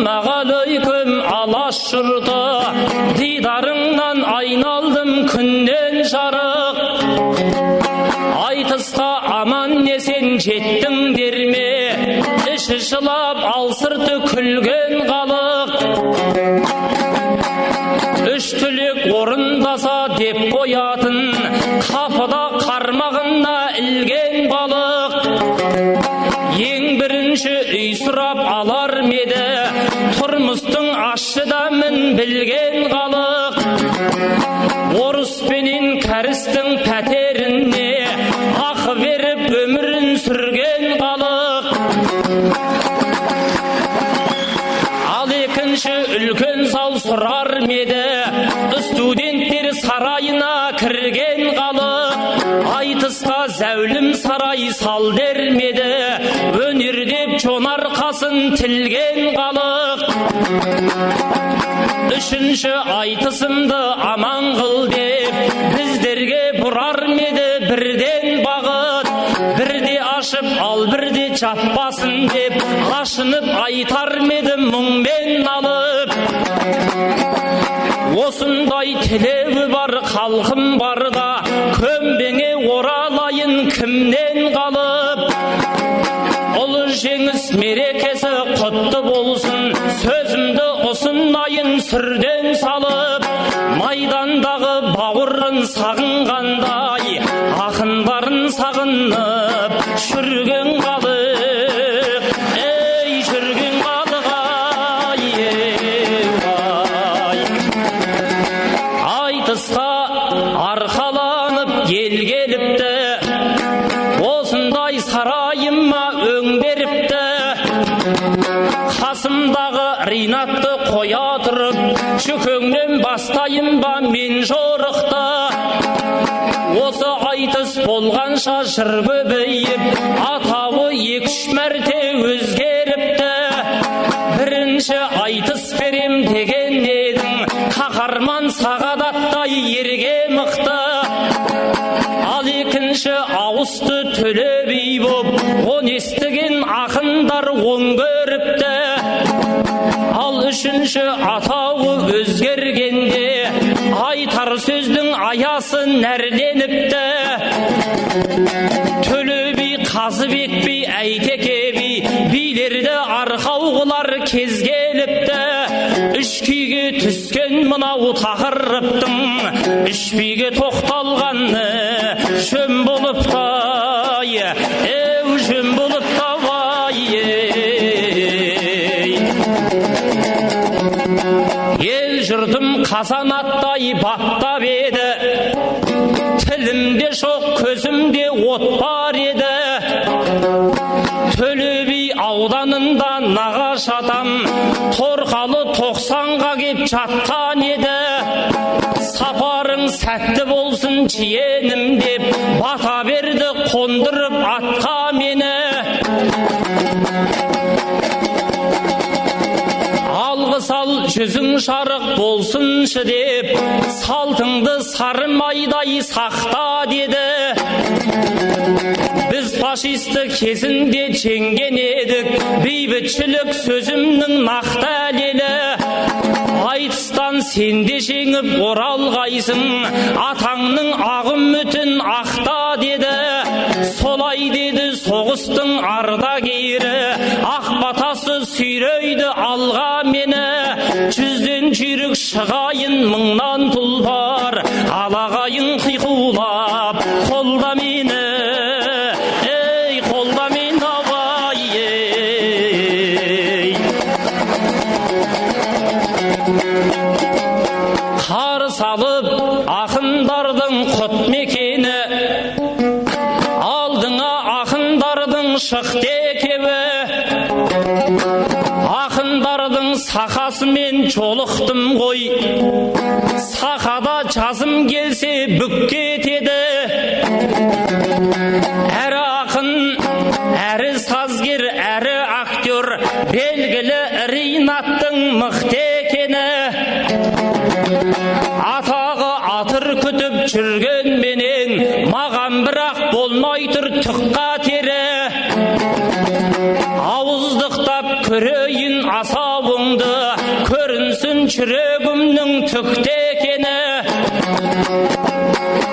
Ассалаумағалейкүм, Алаш жұрты! Дидарыңнан айналдым күннен жарық. Айтысқа аман есен жеттіңдер ме? Іші жылап, ал сырты күлген халық. Үш тілек орындаса деп қоятын, қапыда қармағына ілген балық. Ең бірінші үй сұрап алар ма еді, тұрмыстың ащы дәмін білген халық. Орыс пенен кәрістің пәтеріне ақы беріп өмірін сүрген халық. Ал екінші үлкен зал сұрар ма еді, студенттер сарайына кірген халық. Айтысқа зәулім сарай сал дер ме еді, өнер деп жон арқасын тілген халық. Үшінші айтысымды аман қыл деп, біздерге бұрар ма еді бірден бағыт. Бірде ашып, ал бірде жаппасын деп, ашынып айтар ма едім мұңмен алып. Осындай тілеуі бар халқым барда, көмбеңе оралайын кімнен қалып? Ұлы Жеңіс мерекесі құтты болсын, сөзімді ұсынайын сүрден салып. Майдандағы бауырын сағынғандай, ақындарын сағынып жүрген халық, ей, жүрген халық, ай, ай. Айтысқа арқаланып ел келіпті, осындай сарайыма өң беріпті. Қасымдағы Ринатты қоя тұрып, Шүкеңнен бастайын ба мен жорықты? Осы айтыс болғанша жыр көбейіп, атауы екі үш мәрте өзгеріпті. Бірінші айтыс берем деген едің, қаһарман Сағадаттай ерге мықты. Ал екінші ауысты Төле би боп, оны естіген ақындар оң көріпті. Ал үшінші атауы өзгергенде, айтар сөздің аясы нәрленіпті. Төле би, Қазыбек би, Әйтеке би, билерді арқау қылар кез келіпті. Үш күйге түскен мынау тақырыптың, үш биге тоқталғаны жөн болыпты, еу, жөн болыпты, ай, ей. Ел жұртым қазан аттай баптап еді, тілімде жоқ, көзімде от бар еді. Төле би ауданында нағашы атам торқалы 90-ға кеп жатқан еді. Сапарың сәтті болсын, жиенім, деп бата берді қондырып атқа мені. Алғыс ал, жүзің жарық болсыншы деп, салтыңды сары майдай сақта деді. Біз фашисті кезінде жеңген едік, бейбітшілік сөзімнің нақты дәлелі. Айтыстан сен де жеңіп оралғайсың, атаңның ақ үмітін ақта деді. Солай деді соғыстың ардагері, ақ батасы сүйрейді алға мені. Жүзден жүйрік шығайын, мыңнан тұлпар, алағайын қиқулап қолда мені, ей, қолда мені, ай, ей. Қарсы алып ақындардың құт мекені, алдыңа ақындардың шықты екеуі. Ақындардың сахасымен жолықтым ғой, сахада жазым келсе бүк кетеді. Әрі ақын, әрі сазгер, әрі актер, белгілі Ринаттың мықты екені. Атағы атыр күтіп жүрген менен, маған бірақ болмай тұр түк қатері. Ауыздықтап көрейін асауыңды. Жүрегімнің түкте екені.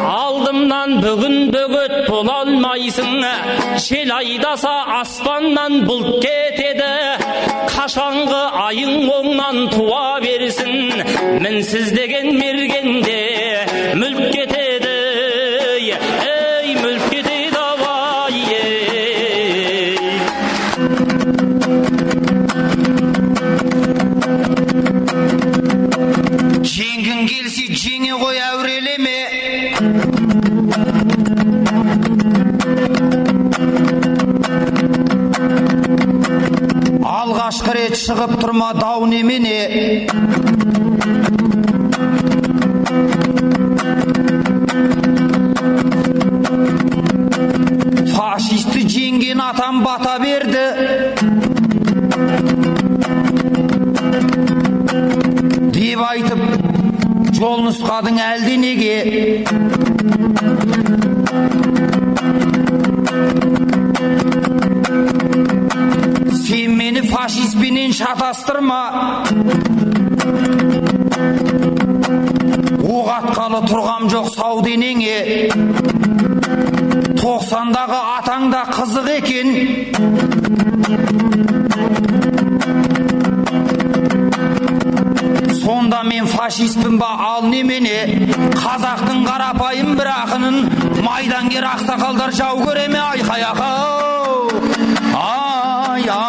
Алдымнан бүгін бөгет бола алмайсың. Жел айдаса аспаннан бұлт кетеді. Қашанғы айың оңнан туа берсін. Мінсіз деген мергенде мүлт кетеді. Ей, мүлт кетеді абай, ей. Жеңгің келсе жеңе ғой, әурелеме. Алғашқы рет шығып тұрма дау немене. Фашисті жеңген атам бата берді. Деп айтып, жол нұсқадың әлде неге? Сен мені фашистпенен шатастырма. Оқ атқалы тұрғам жоқ сау денеңе. 90-дағы атаң да қызық екен. Сонда мен фашистпін ба, ал немене? Қазақтың қарапайым бір ақынын майдангер ақсақалдар жау көре ме? Айқай ақау. Ай, ай.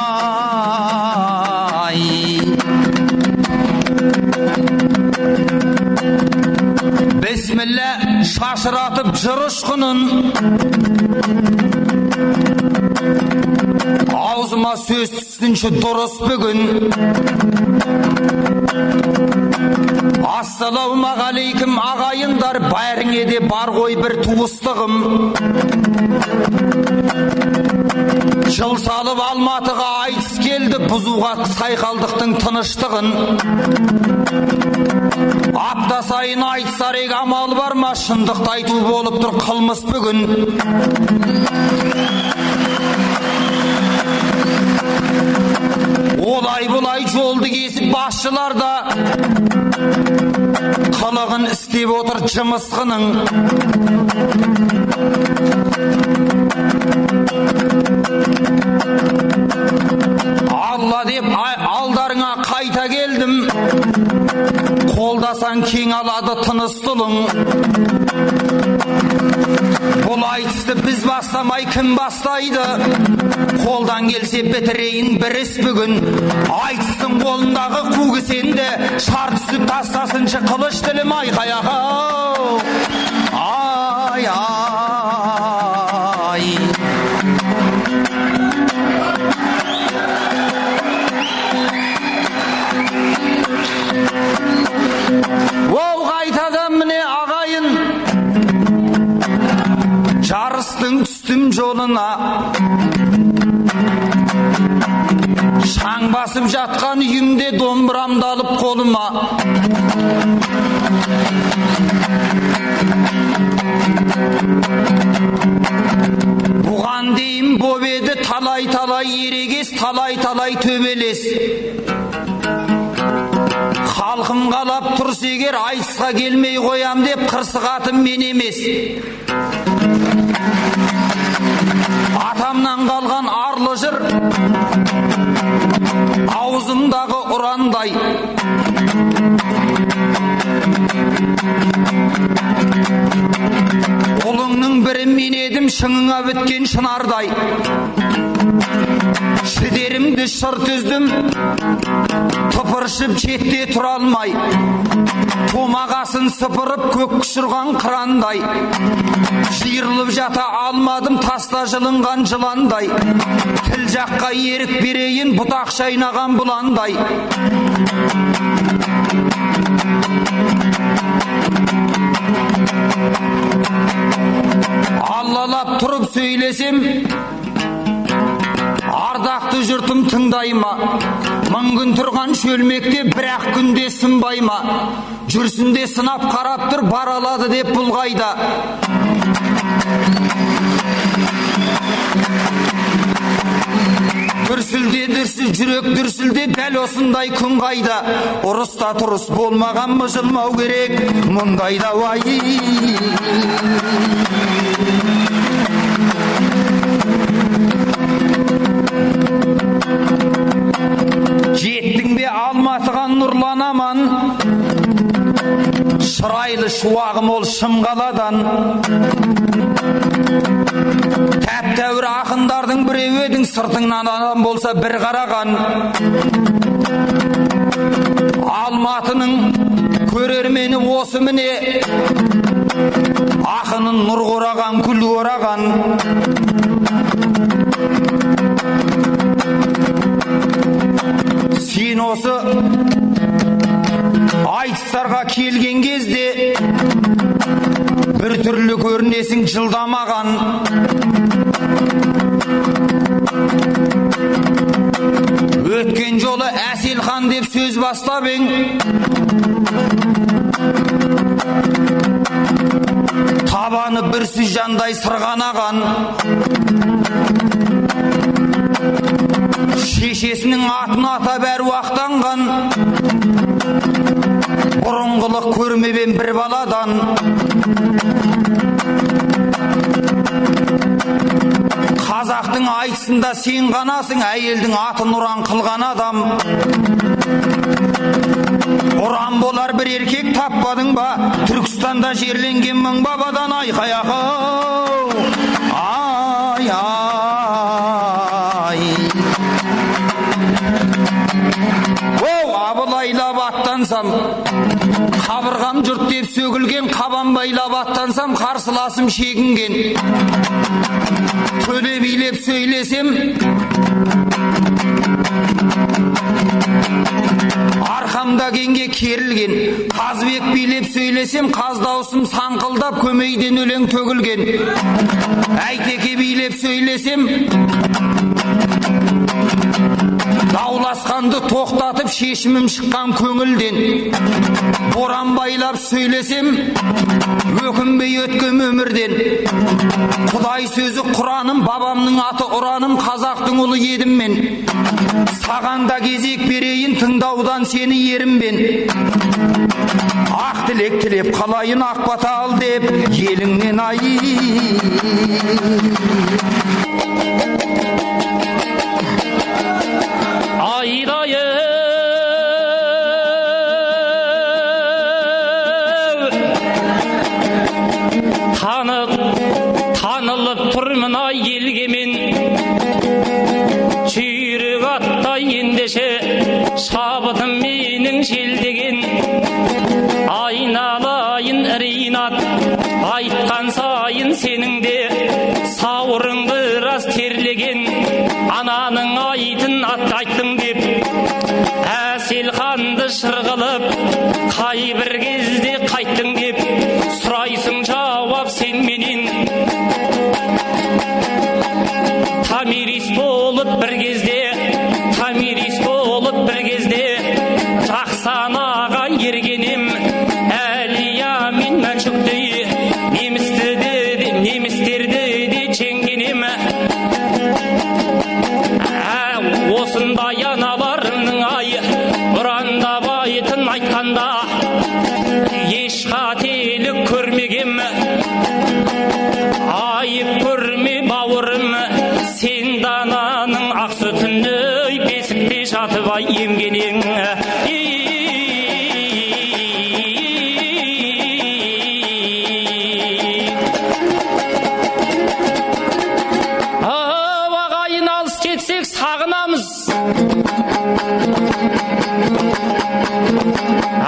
Бісміллә, шашыратып жыр ұшқынын. Аузыма сөз түссінші дұрыс бүгін. Ассалаумағалейкум ағайындар, бәріңе де бар ғой бір туыстығым. Жыл салып Алматыға айтыс келді, бұзуға сайқалдықтың тыныштығын. Апта сайын айтысар ек амал бар ма, шындықты айту болып тұр қылмыс бүгін. Олай бұлай жолды кесіп басшылар да қылығын істеп отыр жымысқының. Алла деп алдарыңа қайта келдім. Қолдасаң кең алады тыныс тылың. Бұл айтысты біз бастамай кім бастайды? Қолдан келсе бітірейін бір іс бүгін. Айтыстың қолындағы қу кісенді шар түсіп тастасыншы қылыш тілім айқай ағау. Ай, ай. Оу, қайтадан міне ағайын, жарыстың түстім жолына. Шаң басып жатқан үйімде домбырамды алып қолыма. Бұған дейін боп еді талай-талай ерегес, талай-талай төбелес. Халқым қалап тұрса егер айтысқа келмей қоям деп қырсығатым мен емес. Атамнан қалған арлы жыр аузымдағы ұрандай. Ұлыңның бірі мен едім, шыңыңа біткен шынардай. Шідерімді шырт үздім, тыпыршып шетте тұра алмай. Томағасын сыпырып көк ұшырған қырандай. Жиырылып жата алмадым таста жылынған жыландай. Тіл жаққа ерік берейін бұтақ шайнаған бұландай. Аллалап тұрып сөйлесем, ардақты жұртым тыңдай ма? Мың күн тұрған шөлмекте бір-ақ күнде сынбай ма? Жүрсінде сынап қарап тұр, бар алады деп бұл қайда? Күрсілде дүрсіл, жүрек дүрсілде, дәл осындай күн қайда? Ұрыста тұрыс болмаған, мыжылмау керек мұндайда, уай. Жеттің бе Алматыға, Нұрлан аман? Шырайлы шуағым ол Шымқаладан. Тәп-тәуір ақындардың біреуі едің, сыртыңнан адам болса бір қараған. Алматының көрермені осы міне, ақынын нұр қораған, гүл ораған. Сен осы айтыстарға келген кезде бір түрлі көрінесің жылдамаған. Өткен жолы Әселхан деп сөз бастап ең, табаны бір сүз жандай сырғанаған. Шешесінің атын атап әруақтанған, бұрынғылық көрмеп бір баладан. Қазақтың айтысында сен ғанасың, әйелдің атын ұран қылған адам. Ұран болар бір еркек таппадың ба? Түркістанда жерленген мың бабадан айқай ақау. Ай, ай. Оу, абылайлап аттансам, қабырғам жұрт деп сөгілген, қабанбайлап аттансам, қарсыласым шегінген. Төле билеп сөйлесем, арқамда кеңге керілген. Қазыбек билеп сөйлесем, қаз даусым саңқылдап, көмейден өлең төгілген. Әйтеке билеп сөйлесем, дауласқанды тоқтатып, шешімім шыққан көңілден. Боранбайлап сөйлесем, өкінбей өткен өмірден. Құдай сөзі Құраным, бабамның аты ұраным, қазақтың ұлы едім мен. Саған да кезек берейін, тыңдаудан сені ерінбен. Ақ тілек тілеп қалайын, ақ бата ал деп еліңнен ай. Айдайым, танылып тұрмын ай елге мен, жүйрік аттай ендеше шабытым менің желдеген. Айналайын Ринат, айтқан сайын сенің де сауырың біраз терлеген. Ананың айтын ат айттың деп Әселханды шырғылып, қай бір кезде қайттың деп сұрайсың жауап сен менен. Томирис болып бір кезде, Томирис болып бір кезде, жақсы анаға ергенем. Әлия мен Мәншүктей немістерді де жеңгенем. Осындай аналарымның ай ұрандап айтын айтқанда еш қателік көрмегем. Айып көрме бауырым, сен дананың ақ сүтіндей бесікте жатып ай емгенең. Ағайын, алыс кетсек сағынамыз,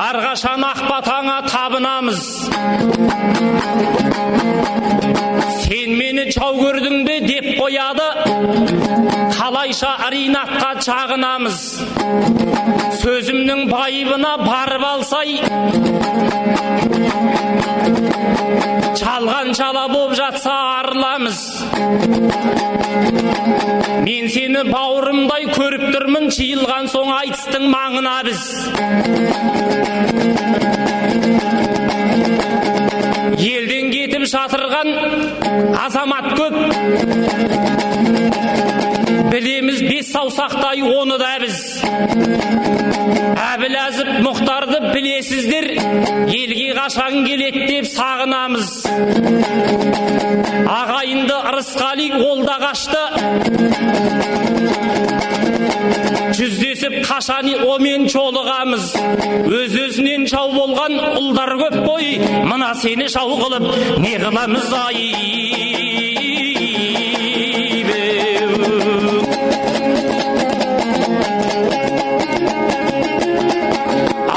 әрқашан ақ батаңа табынамыз. Сен мені жау көрдің бе деп қояды, қалайша Ринатқа жағынамыз. Сөзімнің байыбына барып алсай, жалған жала боп жатса арыламыз. Мен сені бауырымдай көріп тұрмын, жиылған соң айтыстың маңына біз. Елден кетіп жатырған азамат көп, білеміз бес саусақтай оны да біз. Әбіләзіп Мұхтарды білесіздер, елге қашан келеді деп сағынамыз. Ағайынды Ырысқали ол да қашты. Жүздесіп қашан омен жолығамыз. Өз-өзінен жау болған ұлдар көп қой, мына сені жау қылып не қыламыз ай?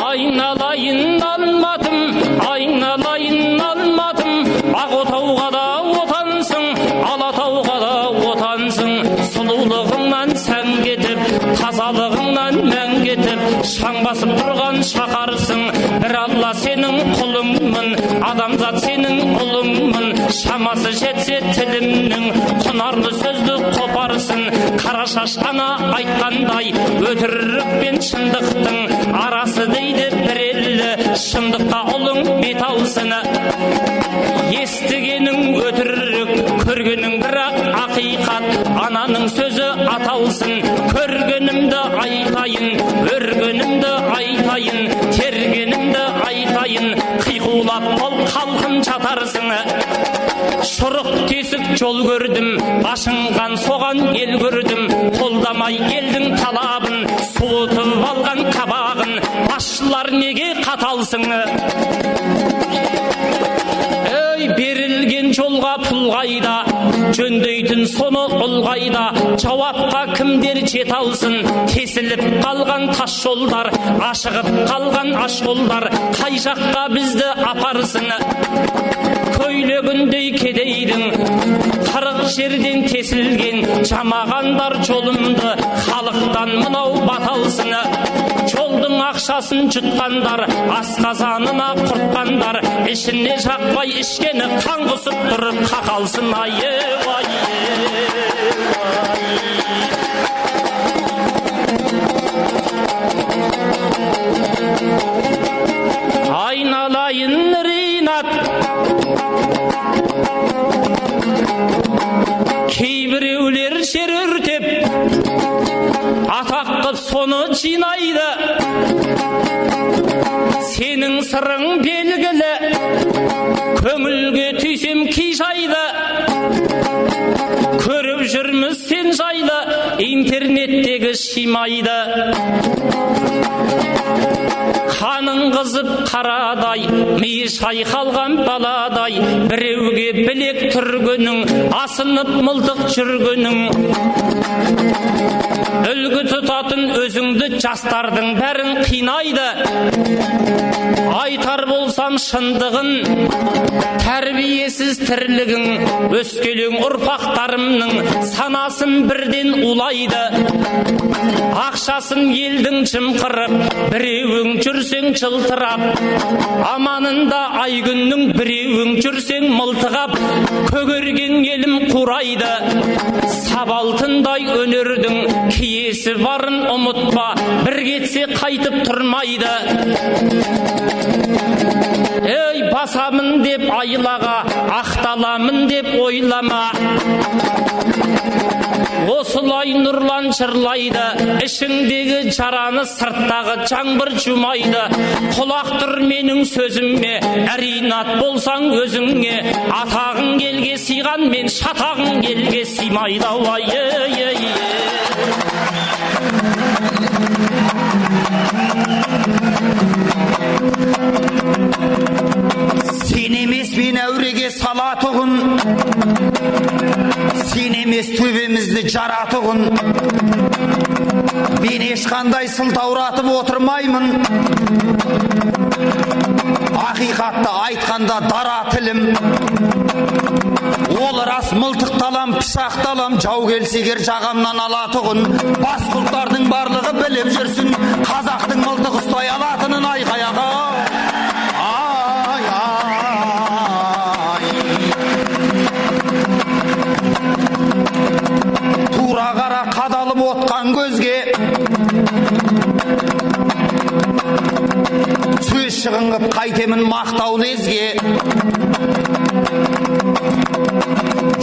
Айналайын Алматым, айналайын Алматым, ақ отауға да отансың, Алатауға да отансың. Сұлулығыңнан сән кетіп, тазалығыңнан мән кетіп, шаң басып тұрған шаһарсың. Бір Алла сенің құлыңмын, адамзат сенің ұлыңмын. Шамасы жетсе тілімнің, құнарлы сөзді қопарсын. Қарашаш ана айтқандай, өтірік пен шындықтың арасы дейді бір елі. Шындыққа ұлың бет алсын. Естігенің өтірік, көргенің бірақ ақиқат. Ананың сөзі аталсын. Көргенімді айтайын, өргенімді айтайын, тергенімді айтайын. Қиқулап бол халқым жатарсың. Шұрық тесік жол көрдім, ашынған соған ел көрдім. Қолдамай елдің талабын, суытып алған қабағын. Басшылар неге қаталсың? Ей, берілген жолға пұл қайда, жөндейтін соны ұл қайда? Жауапқа кімдер жете алсын? Тесіліп қалған тас жолдар, ашығып қалған аш қолдар қай жаққа бізді апарсын? Көйлегіндей кедейдің 40 жерден тесілген, жамағандар жолымды, халықтан мынау баталсын. Жолдың ақшасын жұтқандар, асқазанына құртқандар, ішіне жақпай ішкені қан құсып тұрып қақалсын. Ай, ай, айналайын Ринат. Кейбіреулер жер өртеп, атақ қып соны жинайды. Сенің сырың белгілі, көңілге түйсем қисайды. Көріп жүрміз сен жайлы интернеттегі шимайды. Қаның қызып қарадай, миы шайқалған баладай, біреуге білек түргенің, асынып мылтық жүргенің. Үлгі тұтатын өзіңді жастардың бәрін қинайды. Айтар болсам шындығын, тәрбиесіз тірлігің, өскелең ұрпақтарымның санасын бірден улайды. Ақшасын елдің жымқырып, біреуің жүрсең жылтырап, аманында ай күннің біреуің жүрсең мылтығап, көгерген елім қурайды. Сап алтындай өнердің киесі барын ұмытпа, бір кетсе қайтып тұрмайды. Ей, басамын деп айлаға, ақталамын деп ойлама. Осылай Нұрлан жырлайды, ішіңдегі жараны сырттағы жаңбыр жумайды. Құлақ тұр менің сөзіме, әринат болсаң өзіңе, атағың елге сыйған мен шатағың елге сыймайды. Ай, ей, ей, ей. Сен емес мен әуреге салатұғын, сен емес төбемізді жаратұғын. Мен ешқандай сылтауратып отырмаймын, ақиқатты айтқанда дара тілім. Ол рас, мылтықталам, пышақталам, жау келсе егер жағамнан алатұғын. Басқа ұлттардың барлығы біліп жүрсін, қазақтың мылтық ұстай алатынын айқай-аға. Ай, ай. Тура қара қадалып отқан көзге, сөз шығын қып қайтемін мақтаулы езге.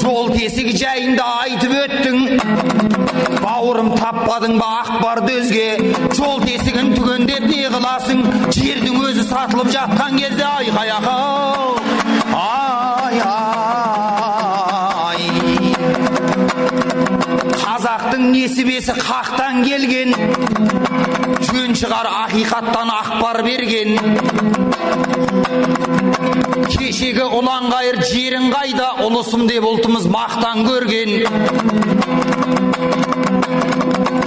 Жол тесігі жайында айтып өттің, бауырым, таппадың ба ақбарды өзге? Жол тесігін түгендеп не қыласың, жердің өзі сатылып жатқан кезде? Айқай, ақау, ай, ай, қазақтың несібесі қақтан келген, жөн шығар ақиқаттан ақпар берген. Кешегі ұланғайыр жерің қайда, ұлысым деп ұлтымыз мақтан көрген?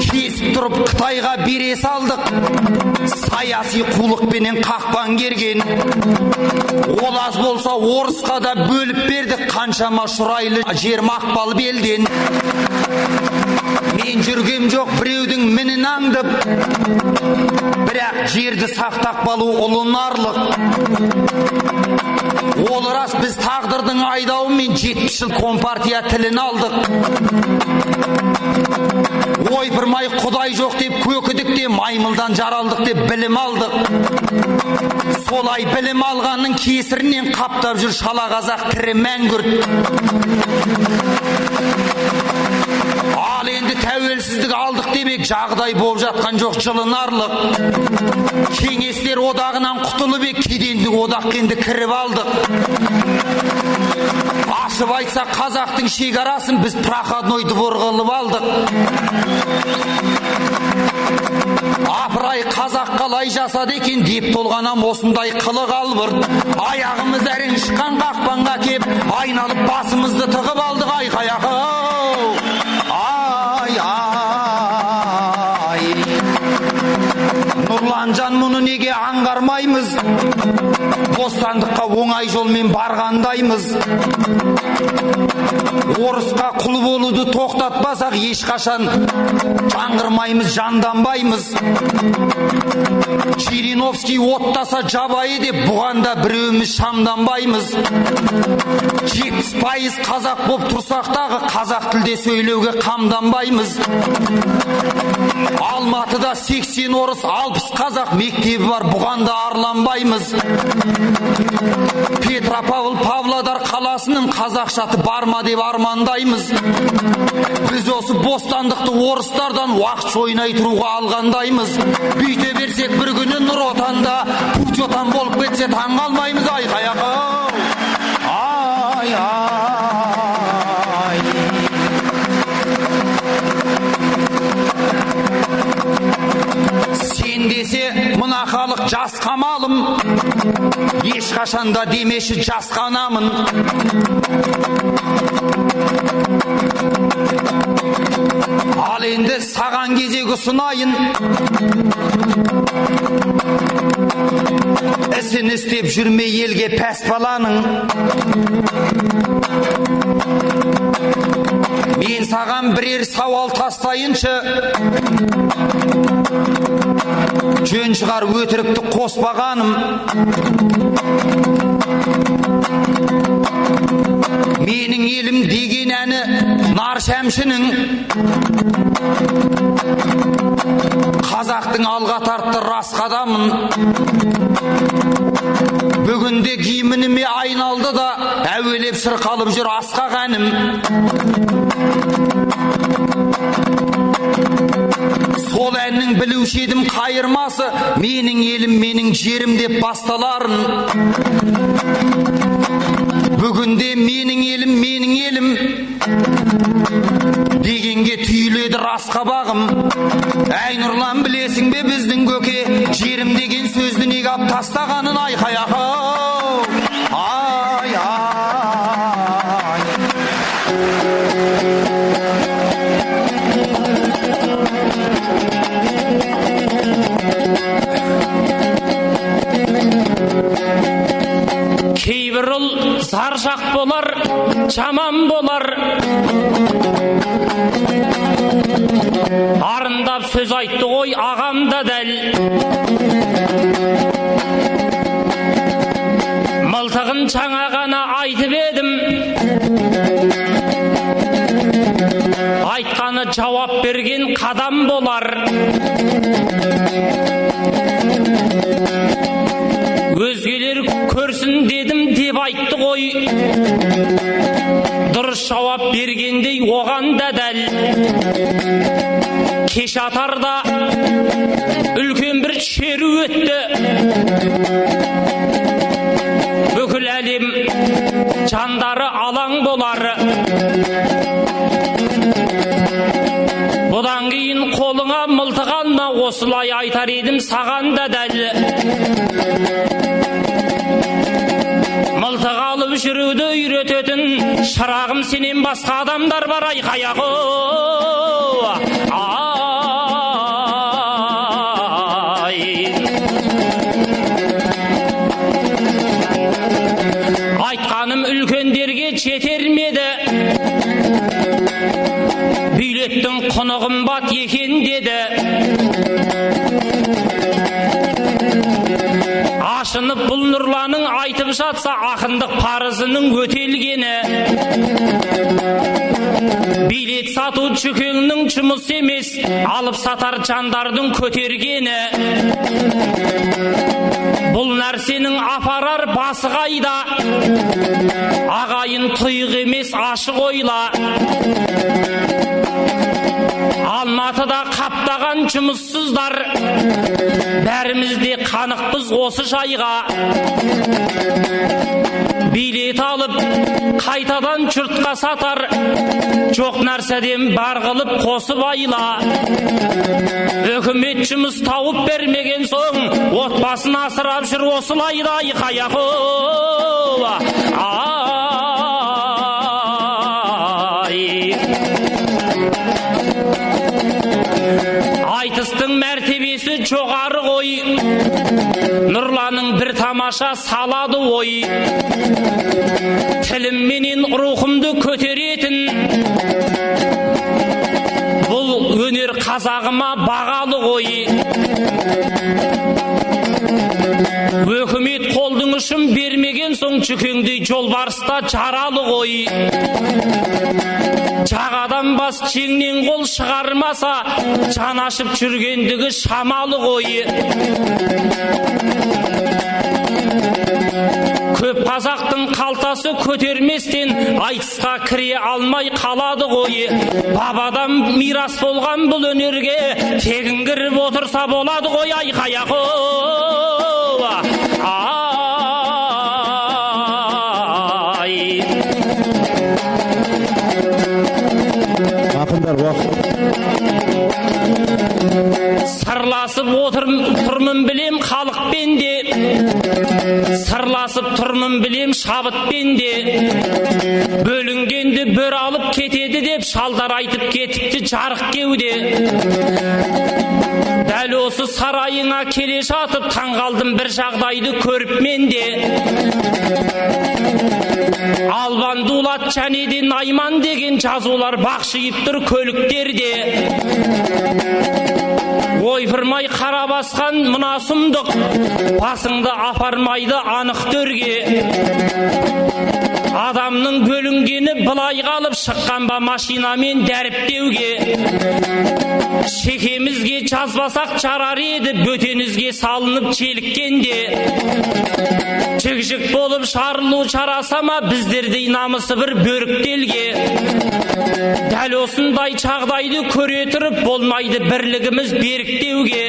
Кесіп тұрып Қытайға бере салдық, саяси қулықпенен қақпан керген. Ол аз болса, орысқа да бөліп бердік қаншама шұрайлы жер мақпал белден. Мен жүргем жоқ біреудің мінін аңдып, бірақ жерді сақтап қалу ұлы нарлық. Ол рас, біз тағдырдың айдауымен 70 жыл компартия тілін алдық. Ойпырмай, құдай жоқ деп көкідік те, маймылдан жаралдық деп білім алдық. Солай білім алғанның кесірінен қаптап жүр шала қазақ, тірі мәңгүрт. Ал енді тәуелсіздік алдық демек, жағдай болып жатқан жоқ жылынарлық. Кеңестер одағынан құтылып ек, кедендік одаққа енді кіріп алдық. Ашып айтсақ, қазақтың шекарасын біз проходной двор қылып алдық. Апырай, қазақ қалай жасады екен деп толғанам осындай қылық албырт. Аяғымыз әрең шыққан қақпанға кеп, айналып басымызды тығып алдық. Айқай, ақау, ай, ай, Нұрланжан, мұны неге аңғармаймыз? Бостандыққа оңай жолмен барғандаймыз. Орысқа құл болуды тоқтатпасақ, ешқашан жаңғырмаймыз, жанданбаймыз. Жириновский оттаса жабайы деп, бұған да біреуіміз шамданбаймыз. 70% қазақ боп тұрсақ дағы, қазақ тілде сөйлеуге қамданбаймыз. Алматыда 80 орыс, 60 қазақ мектебі бар, бұған да арланбаймыз. Петропавл, Павлодар қаласының қазақшаты бар ма деп армандаймыз. Біз осы бостандықты орыстардан уақытша ойнай тұруға алғандаймыз. Бүйте берсек, бір күні Нұр Отанда Путин болып кетсе, таң қалмаймыз. Айқай, ақау, ай, ай. Сен десе, мына халық жас қамалым, ешқашан да демеші жасқанамын. Ал енді саған кезек ұсынайын: ісін істеп жүрме елге пәс баланың. Мен саған бірер сауал тастайыншы, жөн шығар өтірікті қоспағаным. Менің елім деген әні Нар Шәмшінің, қазақтың алға тартты рас қадамын. Бүгінде гимніме айналды да, әуелеп шырқалып жүр асқақ әнім. Сол әннің білуші едім қайырмасы «Менің елім, менің жерім» деп басталарын. Бүгінде «Менің елім, менің елім» дегенге түйіледі рас қабағым. Әй, Нұрлан, білесің бе, біздің көке «жерім» деген сөзді неге алып тастағанын? Айқай, ақау, ай, ай. Кейбір ұл заржақ болар, жаман болар, арындап сөз айтты ғой ағам да дәл. Мылтығын жаңа ғана айтып едім, айтқаны жауап берген қадам болар. Өзгелер көрсін дедім деп айтты ғой, дұрыс. Кеңшатарда үлкен бір шеру өтті. Бүкіл әлем жандары алаң болар. Бұдан кейін қолыңа мылтық алма, осылай айтар едім саған да дәл. Мылтық алып жүруді үйрететін шырағым сенен басқа адамдар бар айқаяқ. Ай. Айтқаным үлкендерге жетер ме еді? Билеттің құны қымбат екен деді. Ашынып бұл Нұрланның айтып жатса ақындық парызының өтелгені. Билет сату жүкеңнің жұмысы емес, алып сатар жандардың көтергені. Бұл нәрсенің апарар басы қайда? Ағайын тұйық емес, ашық ойла. Алматыда қаптаған жұмыссыздар, бәріміз де қанықпыз осы жайға. Билет алып қайтадан жұртқа сатар, жоқ нәрседен бар қылып қосып айла. Үкімет жұмыс тауып бермеген соң отбасын асырап жүр осылай да айқаяқ. Ай. Айтыстың мәртебесі жоғары ғой, Нұрланның бір тамаша салады ой. Тілім менен рухымды көтеретін бұл өнер қазағыма бағалы ғой. Өкімет қолдың ұшын бермеген соң жүкеңдей жолбарыста жаралы ғой. Жағадан бас жеңнен қол шығармаса, жан ашып жүргендігі шамалы ғой. Көп қазақтың қалтасы көтерместен айтысқа кіре алмай қалады ғой. Бабадан мирас болған бұл өнерге тегін кіріп отырса болады ғой айқаяқ. Ай. Ақындар уақыт. Сырласып отырмын білем халықпен де, сырласып тұрмын білем шабытпен де. Бөлінгенді бөр алып кетеді деп шалдар айтып кетіпті жарық кеуде. Дәл осы сарайыңа келе жатып таңғалдым бір жағдайды көріп мен де. Албан Дулат және де Найман деген жазулар бақшиып тұр көліктерде. Ойпырмай қара басқан мына сұмдық басыңды апармайды анық төрге. Адамның бөлінгені былай қалып шыққан ба машинамен дәріптеуге. Шекемізге жазбасақ жарар еді, бөтенізге салынып желіккенде. Жік-жік болып жарылу жараса ма біздердей намысы бір бөріктелге. Дәл осындай жағдайды көре тұрып болмайды бірлігіміз беріктеуге.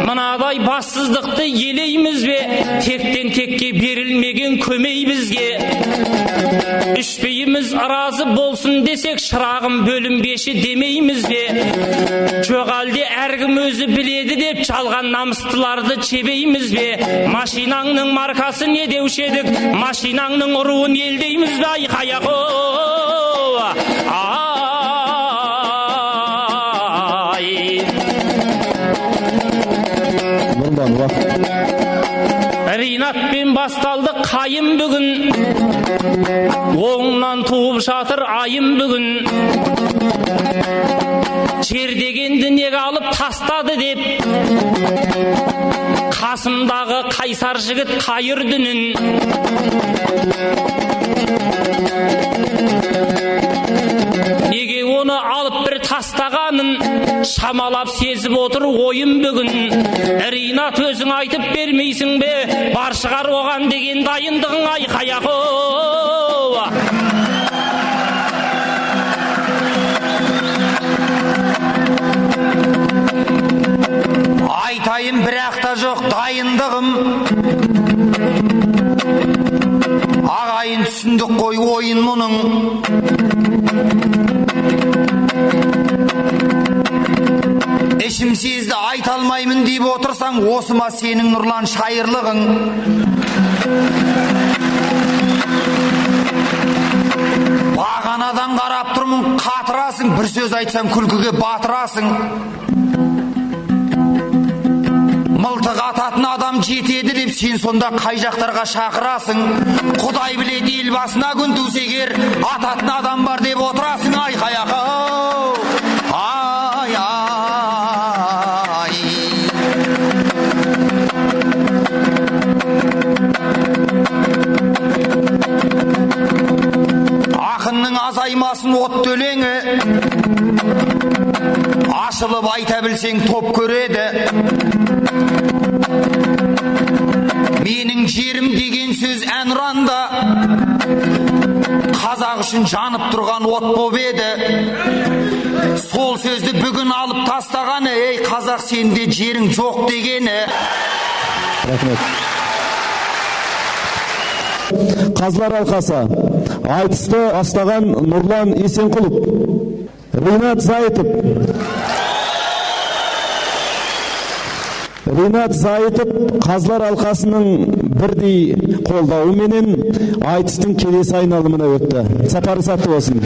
Мынадай бассыздықты елейміз бе, тектен текке берілмеген көмей бізге. Үшпейіміз разы болсын десек, шырағым бөлінбеші демейміз бе? Жоқ әлде әркім өзі біледі деп жалған намыстыларды жебейміз бе? Машинаңның маркасы не деуші едік, машинаңның ұруын елдейміз бе? Айқаяқ. Ай. Нұрлан уақыт. Ринатпен басталды қайым бүгін, оңнан туып жатыр айым бүгін. Жер дегенді неге алып тастады деп, қасымдағы қайсар жігіт қайыр дінін. Неге оны алып бір тастағанын шамалап сезіп отыр ойым бүгін. Ринат өзің айтып бермейсің бе, бар шығар оған деген дайындығың айқаяқ. Айтысқа жоқ дайындығым. Ағайын, түсіндік қой ойын мұның. Ішім сезді, айта алмаймын деп отырсаң, осы ма сенің, Нұрлан, шайырлығың? Бағанадан қарап тұрмын, қатырасың, бір сөз айтсам, күлкіге батырасың. Мылтық ататын адам жетеді деп сен сонда қай жақтарға шақырасың? Құдай біледі, ел басына күн туса егер, ататын адам бар деп отырасың. Айқай, ақау, ай, ай. Ақынның азаймасын от өлеңі, ашылып айта білсең, топ көреді. Менің жерім деген сөз әнұранда қазақ үшін жанып тұрған от боп еді. Сол сөзді бүгін алып тастағаны, ей, қазақ, сенде жерің жоқ дегені. Рахмет. Қазылар алқасы: айтысты бастаған Нұрлан Есенқұлов, Ринат Зайытов. Ринат Зайытов қазылар алқасының бірдей қолдауыменен айтыстың келесі айналымына өтті. Сапары сәтті болсын.